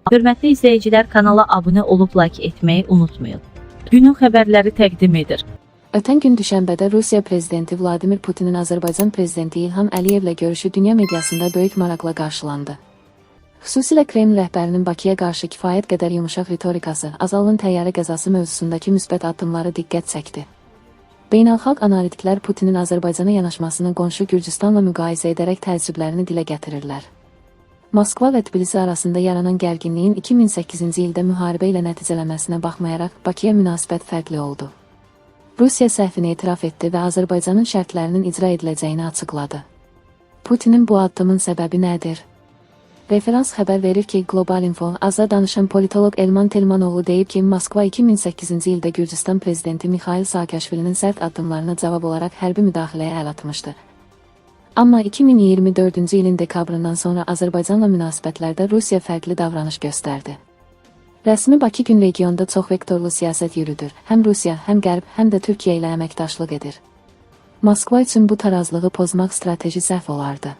Hörmətli izləyicilər, kanala abunə olub like etməyi unutmayın. Günün xəbərləri təqdim edir. Ötən gün düşənbədə Rusiya prezidenti Vladimir Putinin Azərbaycan prezidenti İlham Əliyevlə görüşü dünya mediasında böyük maraqla qarşılandı. Xüsusilə Kreml rəhbərinin Bakıya qarşı kifayət qədər yumşaq ritorikası, Azalın təyyarə qəzası mövzusundakı müsbət addımları diqqət çəkdi. Beynəlxalq analitiklər Putinin Azərbaycana yanaşmasını qonşu Gürcüstanla müqayisə edərək təəccüblərini dilə gətirirlər. Moskva və Tbilisi arasında yaranan gərginliyin 2008-ci ildə müharibə ilə nəticələnməsinə baxmayaraq, Bakıya münasibət fərqli oldu. Rusiya səhvini etiraf etdi və Azərbaycanın şərtlərinin icra ediləcəyini açıqladı. Putinin bu addımın səbəbi nədir? Referans xəbər verir ki, Global Info Azza danışan politoloq Elman Telmanoğlu deyib ki, Moskva 2008-ci ildə Gürcüstan prezidenti Mixail Saakaşvilinin sərt addımlarına cavab olaraq hərbi müdaxiləyə əl atmışdı. Amma 2024-cü ilin dekabrından sonra Azərbaycanla münasibətlərdə Rusiya fərqli davranış göstərdi. Rəsmi Bakı gün regionda çox vektorlu siyasət yürüdür. Həm Rusiya, həm Qərb, həm də Türkiyə ilə əməkdaşlıq edir. Moskva üçün bu tarazlığı pozmaq strateji səhv olardı.